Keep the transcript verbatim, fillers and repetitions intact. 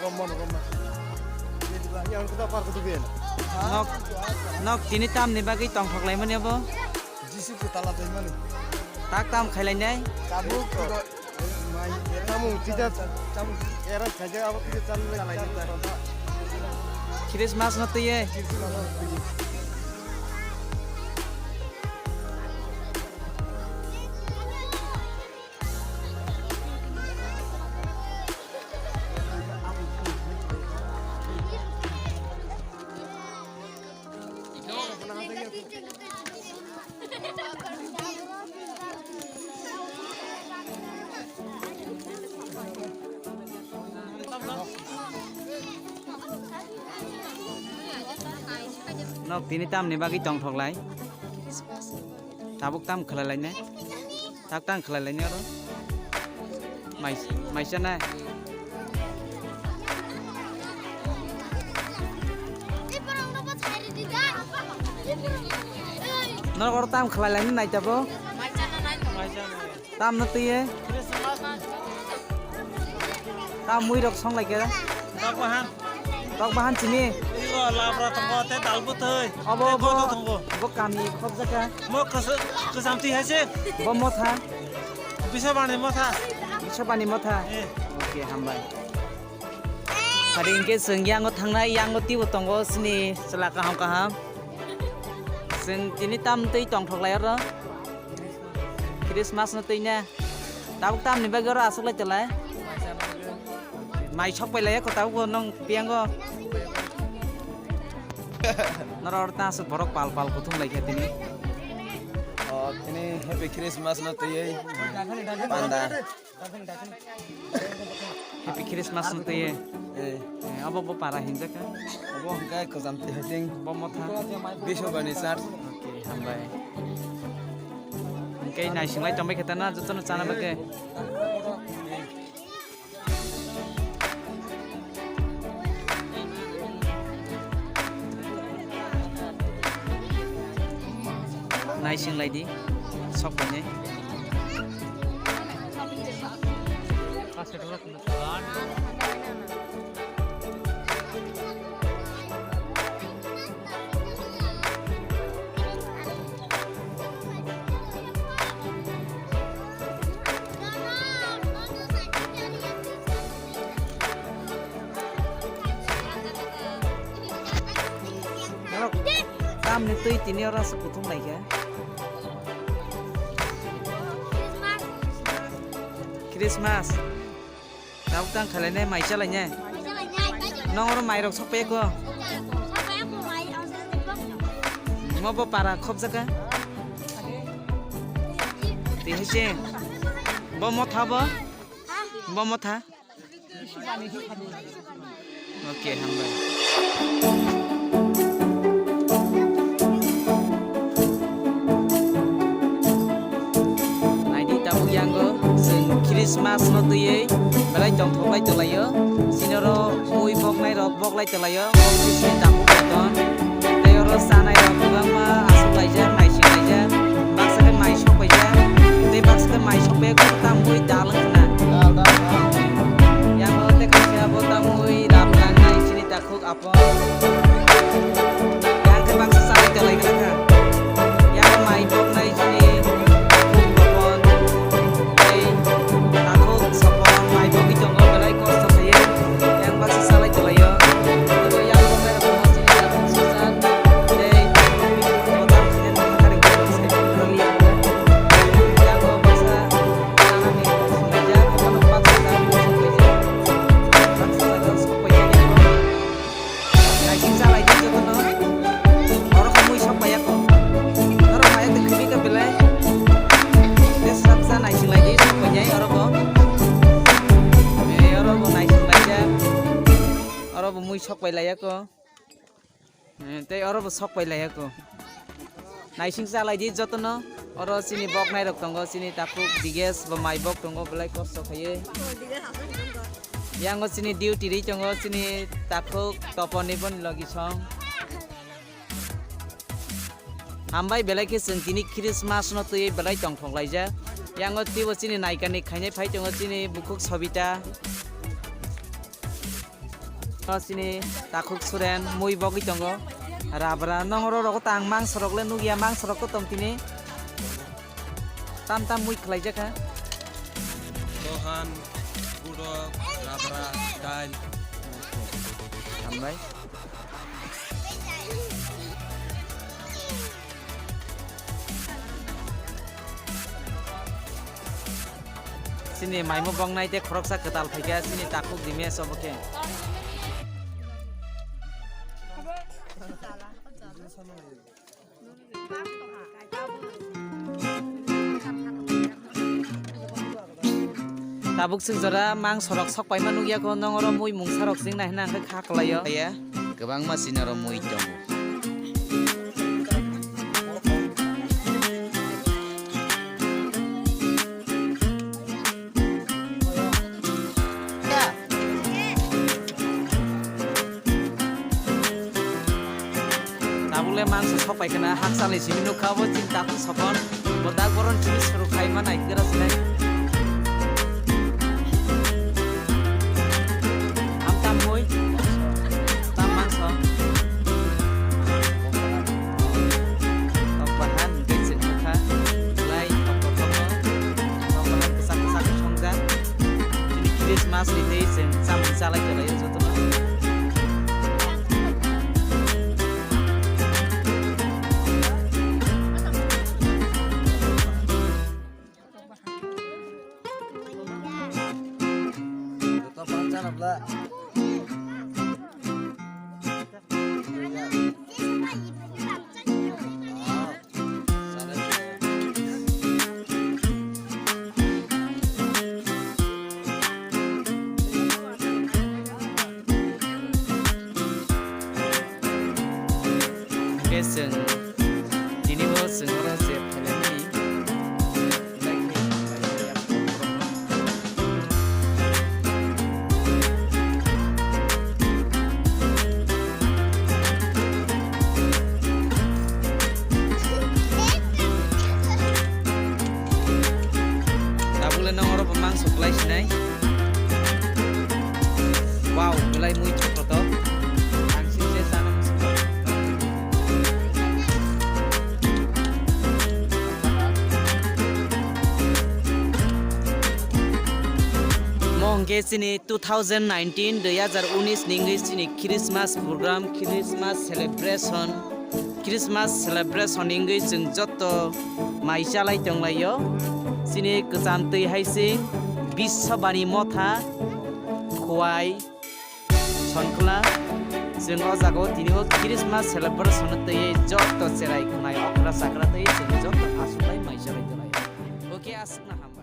Nok, nok tini tamni bagwi tongthok laimani abo? Jisu kwtal athaimani. Tak tam khailainai? Tabuk. Mai, tamung tida, tamung era khaja abo tida chal lai. Christmas no twiye. Nok tini tamni bagwi tongthok lai? Tabuk tam khlai lainai? Tak tang khlai lainai oro. Mai, mai chanai. Norok oro tam khlai lainai nai tabo? Tam no twiye? Tam mui rok song lai khe? Tok bahan. Tok bahan chini? Iro labra tongo, te dal bwthwi. Obo, te obo, kodo tongo. Bo kami khobjaka. Mo kwsa-, kwcham twi hai se. Bo motha. Bisabani motha. Bisabani motha. Eh. Oke, hambai. Hari hingke chwng yango thangnai, yango tibo tongo sini chwla kaham kaham. Chwng tini tam twi tongthok lai oro. Christmas no twi na. Tabuk tamni bagwi oro aswk lai tolai? Mai sok pai lai ko tabuk bo nong piyango. Noro oro ta aswk borok pal pal kuthum lai khe tini. O, tini Happy Christmas no twi panda. Happy Christmas no twi. Eh. Eh, abo bo para hinjak kha. Abo hwnkhe kwcham twi hai ting. Bo motha. Biswabani church. Oke, hambai. Hingke naising lai tongbai khe tana jotono chana bagwi. Naising lai di, sok painai. Tamni twi tini oro aswk kuthum lai khe. Christmas. Tabuk tang khalai nai, mai chalai nai. Nong oro mai rok sok paya ko. Mo bo para khop jaka. Tei hai se. Bo motha bo. Bo motha. Oke, hambai. Naidi tabuk yango chwng Christmas no twiwi belai tongthok lai tonglaio. Chini oro mui boknai rok boklai tonglaio. Bok sisi tabuk kaiton. Tei oro chanai rok kwbangma aswk laijak, naising laijak. Baksa khe mai sok paijak. Tei baksa khe mai sok paiya khe tamwi dal wngkha na. Dal, dal, dal. Yango tei kaisa bo tamwi rap langnai chini takhuk apor. Yang khe baksa salai tonglaikha kha. Yang mai boknai chini takhuk topon. Tei takhuk sopon mai bogwi tongo belai kosto khaiwi. Yang baksa salai tonglaio. Tei yang boknai rok chini takhuk sosa. Tei bodam khe nang kharing khe rok se rwliya. Yang baksa Naising chalai di jotono. Oro khe mui sok paiya ko. Oro paiya de khibika belai. Tei srapsa naising lai di sok painai oro bo. Eh, oro bo naising laijak. Oro bo mui sok pai laiya ko. Eh, tei oro bo sok pai laiya ko. Naising chalai di jotono. Oro chini boknai rok tongo, chini takhuk Digesh bo mai bok tongo, belai kosto khaiwi. Yango chini duty ri tongo, chini takhuk Toponi boni logi song. Hambai belai khe chwng tini Christmas no twiwi belai tongthok laijak. Yango twibo chini naikani khainai phai tongo, chini bukhuk Sobita. O sini takhuk suren mui bogwi tongo. Rabra nongro rogo tang mangso rok le nugya, mangso rok to tong tini. Tam tam mui khlai jakha. Dohan, gudok, rabra, dail. Hambai. Sini maimu bongnai te khoroksa kwtal phaikha, sini takhuk dime sobo khe. Tabuk swk jora mangso rok sok paima nugya kho, nong oro mui mungsa rok sing nai hwnna hwnkhe kha kwlaio. Kwbangma sini oro mui tongo. Tabukle mangso sok pai khna, hakchalni simi nukha bo chini takhuk sokon. Bo dak boron chini suru khai ma nai khe rw sinai. Am tam mui, tam mangso. Tok bahan hwnkhe chwng nukha, belai tok tok tok no. Tok bahan kwchak kwchak no songjak. Chini Christmas ni tei chwng chamung chalai tonglaio jotono. Hwnkhe chwng tini o chwng oro je phainani, belai khe Tabukle nong oro bo mangso kwlai sinai. Wow, belai mui thok thok. Ang sini se chana muchung. Mo hwnkhe chini two thousand nineteen, dui hazar unis ni wngwi chini Christmas program, Christmas celebration, Christmas celebration ni wngwi chwng joto mai chalai tonglaio. Chini kwcham twi hai se Biswabani Motha, Khowai, Sonkhla. Chwng o jaga o tini o Christmas celebration twi joto cherai khwnai okra chakra twi chwng joto aswk bai mai chalai tonglai. Okay, aswk no ham.